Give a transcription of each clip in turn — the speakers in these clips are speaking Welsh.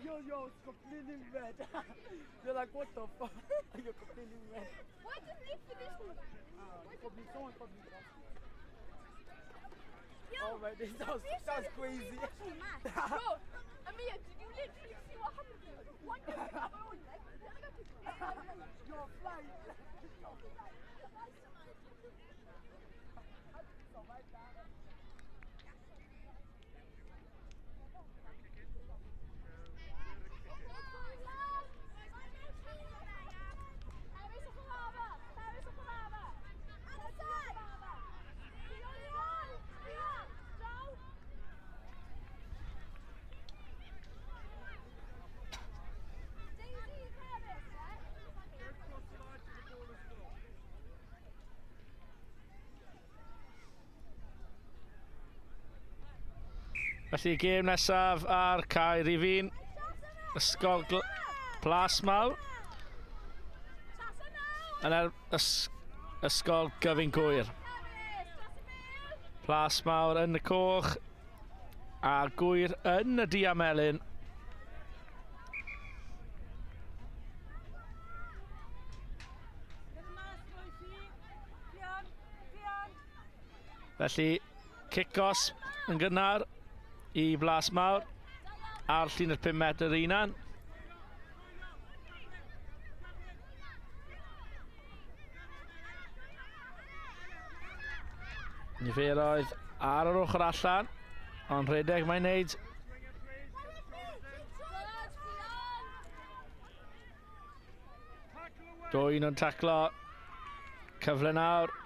You're completely red. You're like, what the fuck? You're completely red. Why didn't they finish me? Oh my, that was crazy. Bro, Amir, did you literally see what happened to you? One guy picked up my own leg, the other guy picked up my own leg. You're flying. You're flying. How did you survive that? Felly, gêm nesaf ar cae rhif 1, Ysgol Plas Mawr yn Ysgol Gyfun Gwyr. Plas Mawr yn y coch a Gwyr yn y du a melyn. Felly, cic-os yn gynnar i Blas Mawr ar llinell 5 metr unan. Niferoedd ar yr ochr allan, ond rhedeg mae'n neud. Dwy'n yn taclo. Cyfle nawr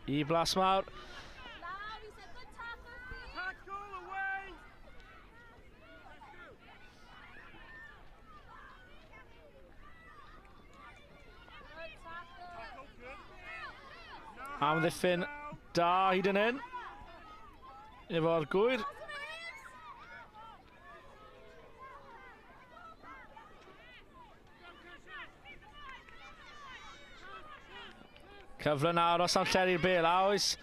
i Blas Mawr. Amddiffyn da hyd yn hyn efo'r Gwyr. Cyfle nawr os am Lleri'r bel, a oes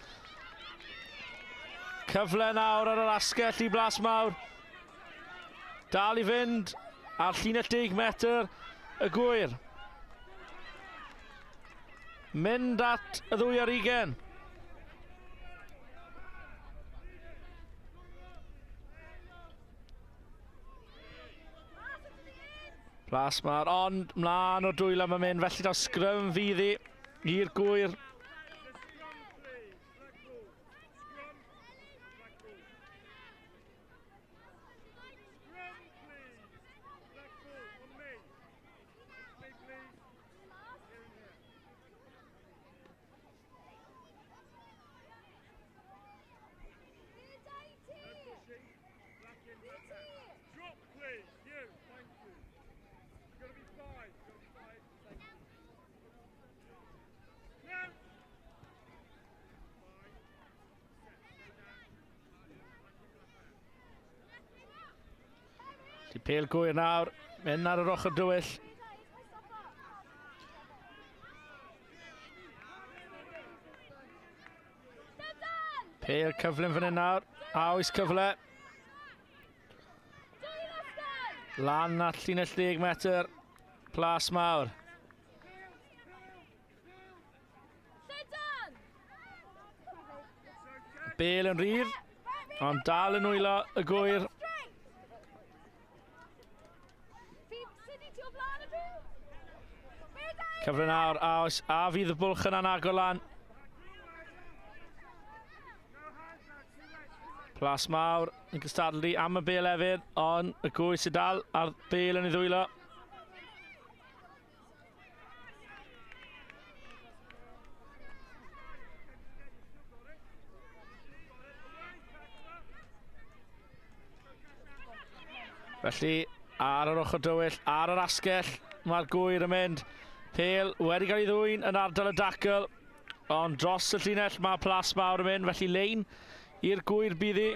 cyfle nawr ar yr asgell i Blas Mawr. Dal i fynd ar llinell 10 metr y Gwyr. Mynd at y ddwy ar ugen. Plas Mawr, ond mlaen o'r dwylo mae'n mynd, felly daw sgrym fydd i i'r Gwyr. Di pel Gwyr nawr, mynd ar yr ochr dywyll. Pel cyflym fan hyn nawr, a oes cyfle. Lan at llinell 10 metr, Plas Mawr. Bale yn rhydd, ond dal yn nwylo y Gwyr. Cyfle nawr, a oes, a fydd y bwlch yna'n agor lan. Plas Mawr yn cystadlu am y bel hefyd, ond y Gwyr sydd dal a'r bel yn ei ddwylo. Felly, ar yr ochr dywyll, ar yr asgell, mae'r Gwyr yn mynd. Pel wedi cael ei ddwyn yn ardal y dacl, ond dros y llinell mae Plas Mawr yn mynd, felly lein i'r Gwyr bydd hi.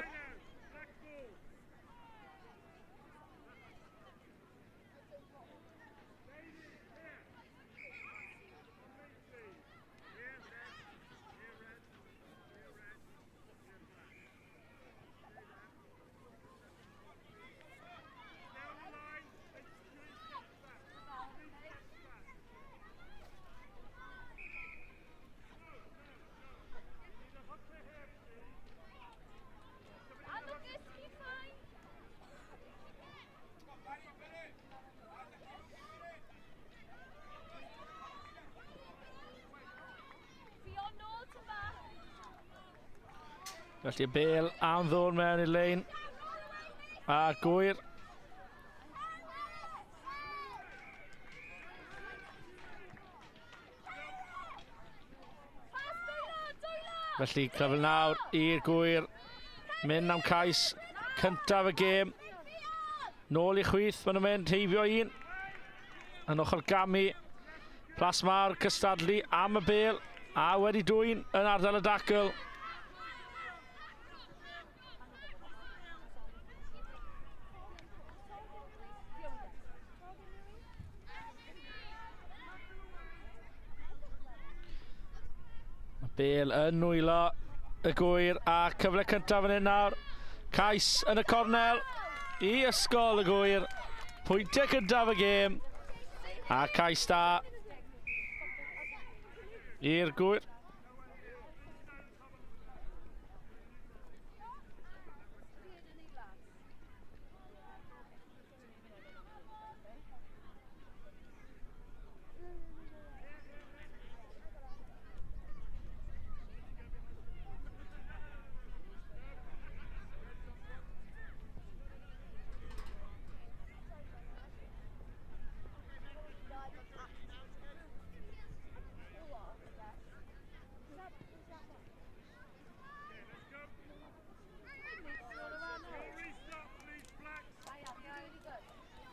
Felly y bel am ddod mewn i'r lein. A Gwyr. Felly cyfle nawr i'r Gwyr. Mynd am cais cyntaf y gêm. Nôl i chwith, maen nhw'n mynd heibio un. Yn ochr gamu. Plasmawr cystadlu am y bel a wedi dwy'n yn ardal y dacl. Mae Bale yn nwylo y Gwyr a cyfle cyntaf yn hyn nawr. Cais yn y cornel i Ysgol y Gwyr. Pwyntiau cyntaf y gêm. A cais da i'r Gwyr.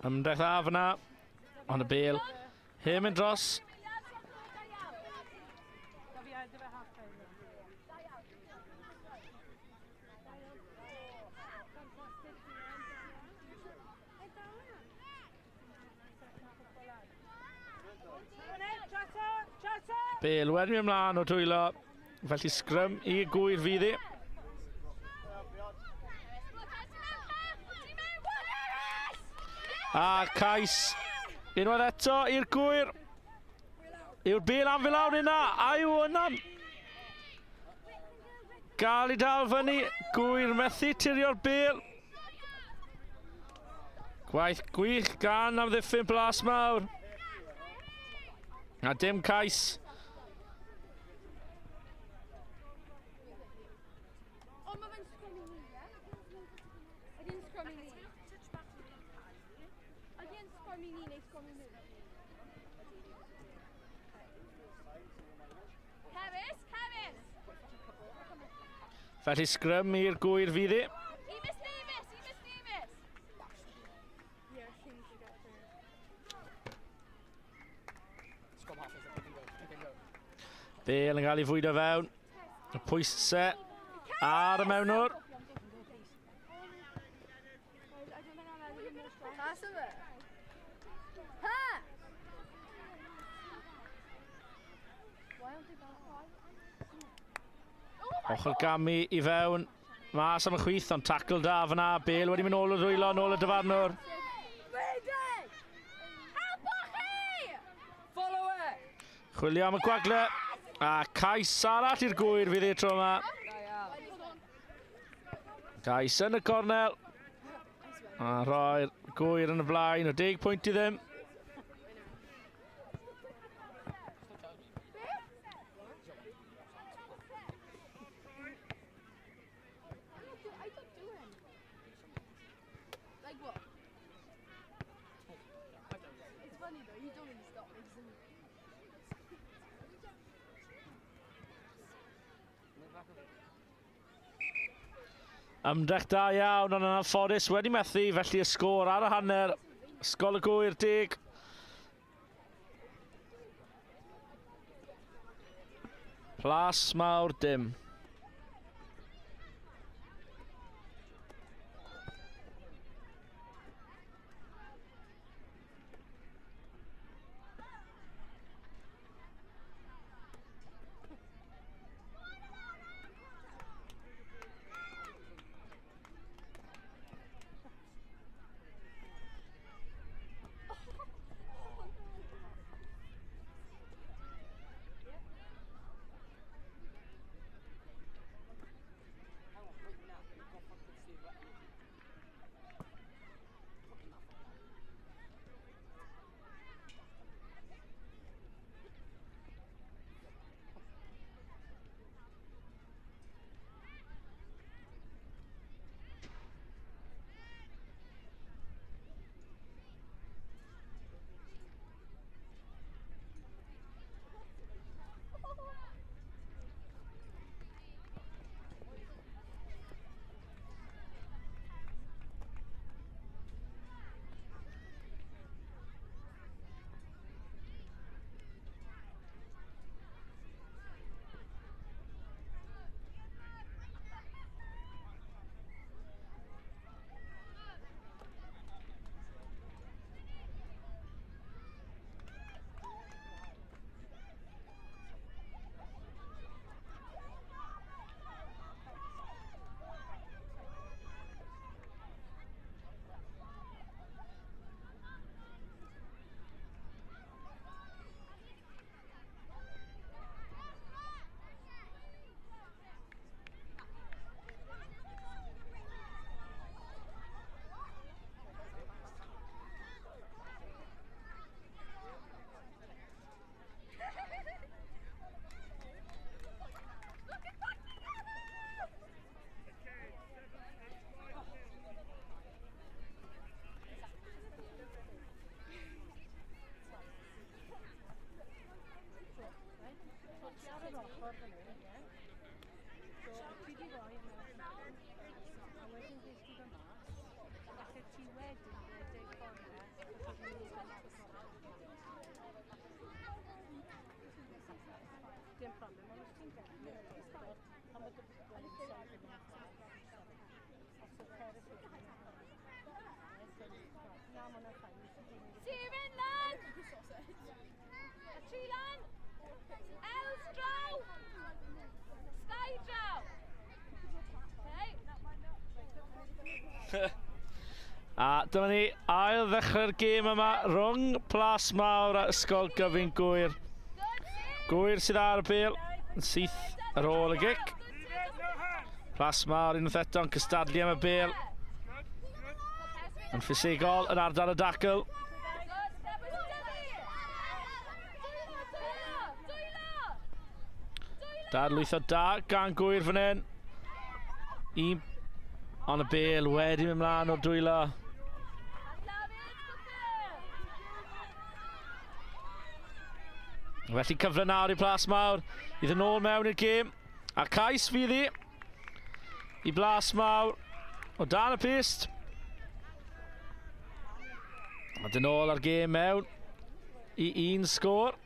Ymdrech dda fyna, ond y bel heb mynd dros. Bale wedi mynd ymlaen o dwylo, felly sgrym i Gwyr fydd hi. A cais unwaith eto i'r Gwyr. Yw'r bel am fel lawr yna, a yw yna'n gael ei dal fyny. Gwyr methu tirio'r bel. Gwaith gwych gan amddiffyn Plasmawr. A dim cais. Felly sgrym i'r Gwyr fydd hi. Bale yn cael ei fwydo fewn. Y pwysau ar y mewnwr. Ochr gamu i fewn. Mas am y chwith, ond tackle da fyna. Bale wedi mynd nôl y dwylo, nôl y dyfarnwr. Chwilio am y gwagle. A cais arall i'r Gwyr fydd e tro yma. Cais yn y cornel. A rhoi'r Gwyr yn y blaen o 10 pwynt i ddim. Ymdrech da iawn, ond yn anffodus wedi methu, felly y sgôr ar y hanner. Ysgol y Gwyr, 10. Plasmawr, dim. Steven lan! A tri lan! Els draw! Sky draw! Okay. A dyma ni ail ddechrau'r gêm yma rhwng Plas Mawr a Ysgol Gyfun Gwyr. Gwyr sydd ar y bêl yn syth ar ôl y gic. Plas Mawr unwaith eto yn cystadlu am y bêl. Yn ffisegol yn ardal y dacl. Dadlwytho da gan Gwyr fan hyn. Un ond y bêl wedi mynd mlaen o'r dwylo. Felly cyfle nawr i Plas Mawr i ddod nôl mewn i'r gêm. A cais fydd hi i Blas Mawr o dan y pist. A dyn ôl ar gêm mewn i un sgôr.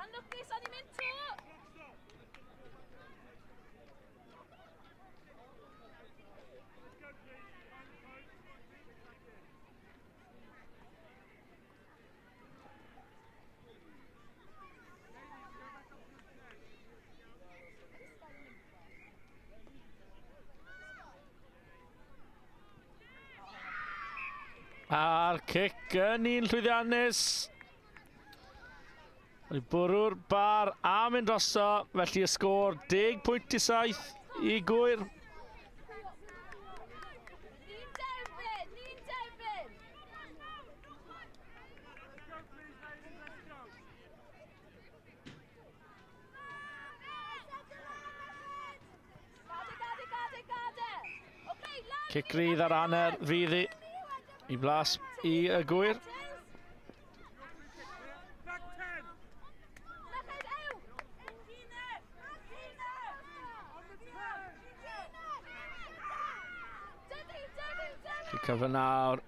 Anlwcus, o'n i'n mynd to! A'r cic yn un llwyddiannus. Wedi bwrw'r bar a mynd drosto, felly y sgôr 10 pwynt i 7 i Gwyr. Ni'n derbyn! Ni'n derbyn! Gade, gade, gade, gade! Okay, lan! Cic rydd ar hanner fydd i, i blas i y Gwyr. Merched, ew! Dydi, dydi, dydi! Cyfle nawr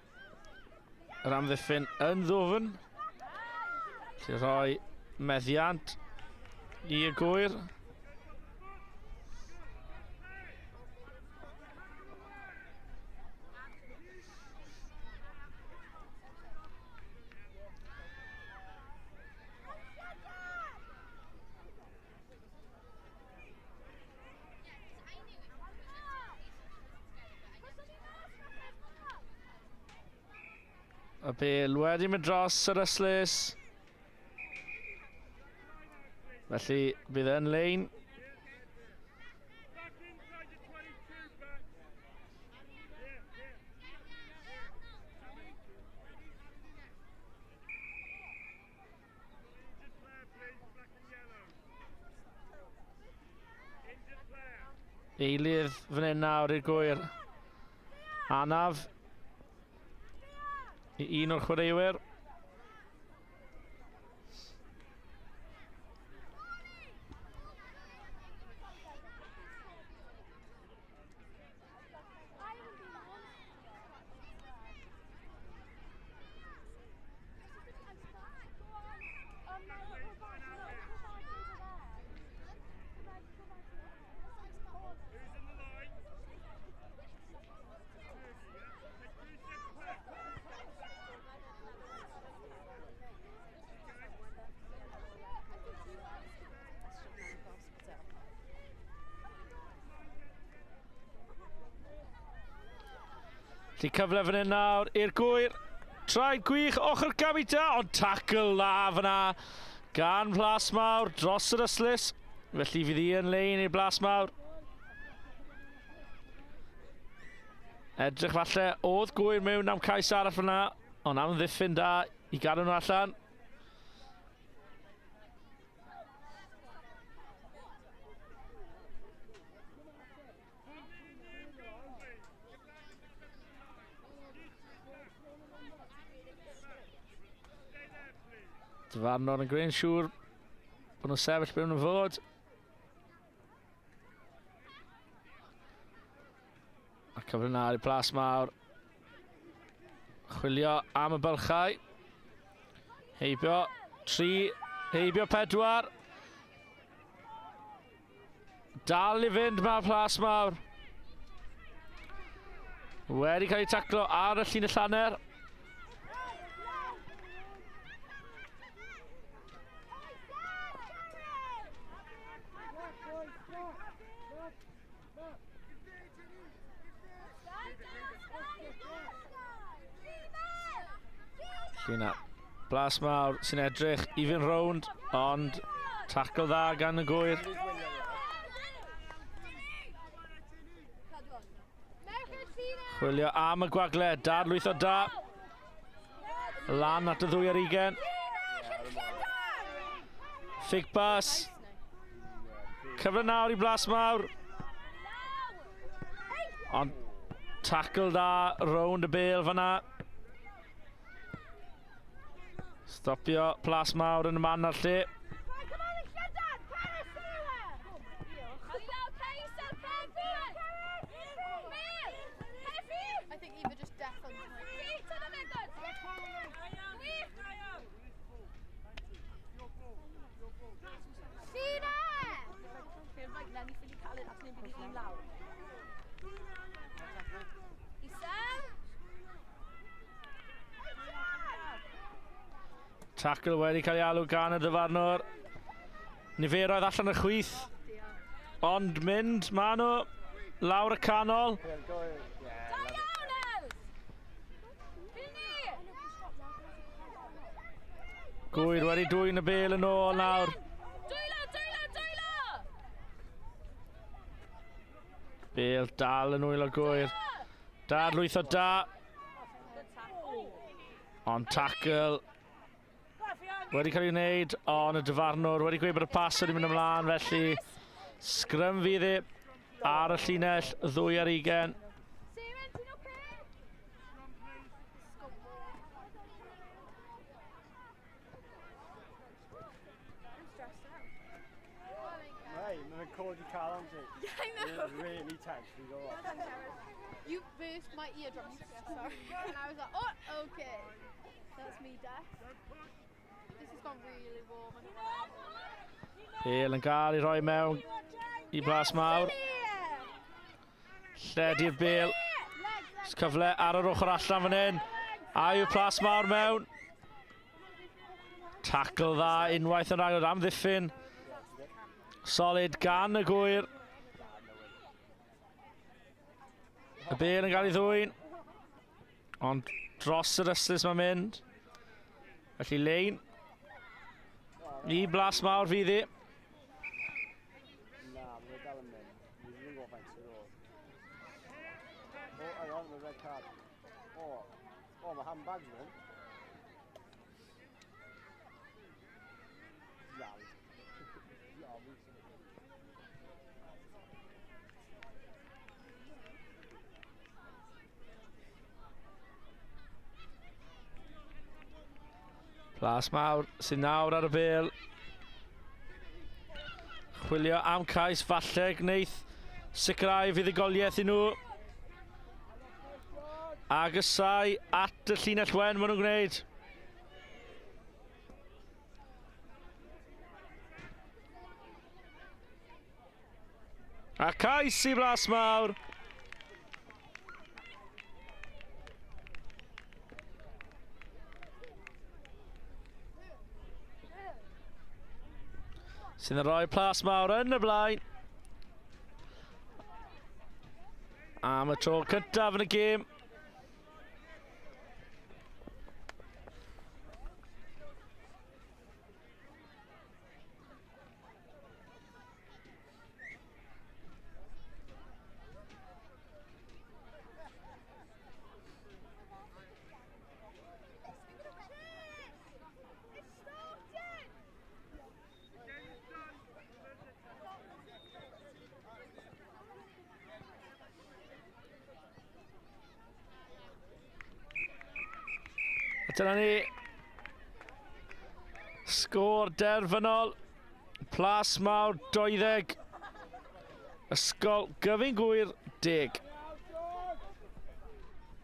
yr amddiffyn yn ddwfn. Felly rhoi meddiant i y Gwyr. Y bêl wedi mynd dros yr ystlys. Felly bydd yn lein. Eilydd fan hyn nawr i'r Gwyr. Anaf i un o'r chwaraewyr. Felly cyfle fan hyn nawr i'r Gwyr. Traed gwych, ochr Gabita, ond tackle la fyna gan Plas Mawr dros yr ystlys. Felly fydd hi yn lein i'r Blas Mawr. Edrych falle oedd Gwyr mewn am cais arall fyna, ond am ddiffyn da i gadw nhw allan. Dyfarnwr yn gwneud yn siŵr bod nhw'n sefyll beth nhw'n fod. A cyfle na i Plas Mawr. Chwilio am y bylchau. Heibio 3, heibio 4. Dal i fynd mae'r Plas Mawr. Wedi cael ei taclo ar y llinell hanner. Llyna. Blas Mawr sy'n edrych i fynd rownd, ond tackle dda gan y Gwyr. Chwilio am y gwagle, dadlwytho da. Lan at y 22. Fig bus. Cyfle nawr i Blas Mawr. Ond tackle da rownd y bêl fanna. Stopio Plas Mawr yn y man a'r lle. I think Eva just death on Tackle wedi cael ei alw gan y dyfarnwr. Niferoedd allan y chwith. Ond mynd, ma nhw lawr y canol. Da iawn, Els! Fyny! Gwyr wedi dwyn y bêl yn ôl nawr. Dwylo, dwylo, dwylo! Bêl dal yn wylo Gwyr. Dadlwytho da. Ond tackle wedi cael ei wneud, ond y dyfarnwr wedi gweud bod y pas wedi mynd ymlaen, felly sgrym fydd e ar y llinell 22. Seren, ti'n oce? I'm stressed out. Hey, mae'n codi calon ti. Yeah, I know. Really tense, fi'n gwybod. You burst my eardrums, yeah, sorry. And I was like, oh, okay. That's me death. This has gone really warm. I don't wanna- Bêl yn cael ei rhoi mewn i Blas Mawr. Lledu'r bêl. Cyfle ar yr ochr allan fan hyn. A yw Plas Mawr mewn. Tackle dda unwaith yn rhagor am ddiffyn. Solid gan y Gwyr. Y bêl yn cael ei ddwyn. Ond dros yr ystlys mae'n mynd. Felly lein. I Blas Mawr fydd hi. Na, mae'n dal yn mynd. Fi ddim yn gwybod faint sydd o. O, hang on, mae red card. O, o, mae handbags fan. Iawn. Iawn. Plas Mawr sy'n nawr ar y bêl. Chwilio am cais falle gwneith sicrhau fuddugoliaeth i nhw. Agosau at y llinell wen maen nhw'n gwneud. A cais i Blas Mawr. Sydd yn rhoi Plas Mawr yn y blaen. Am y tro cyntaf yn y gêm. Dyna ni. Sgôr derfynol. Plas Mawr 20. Ysgol Gyfun Gŵyr 10.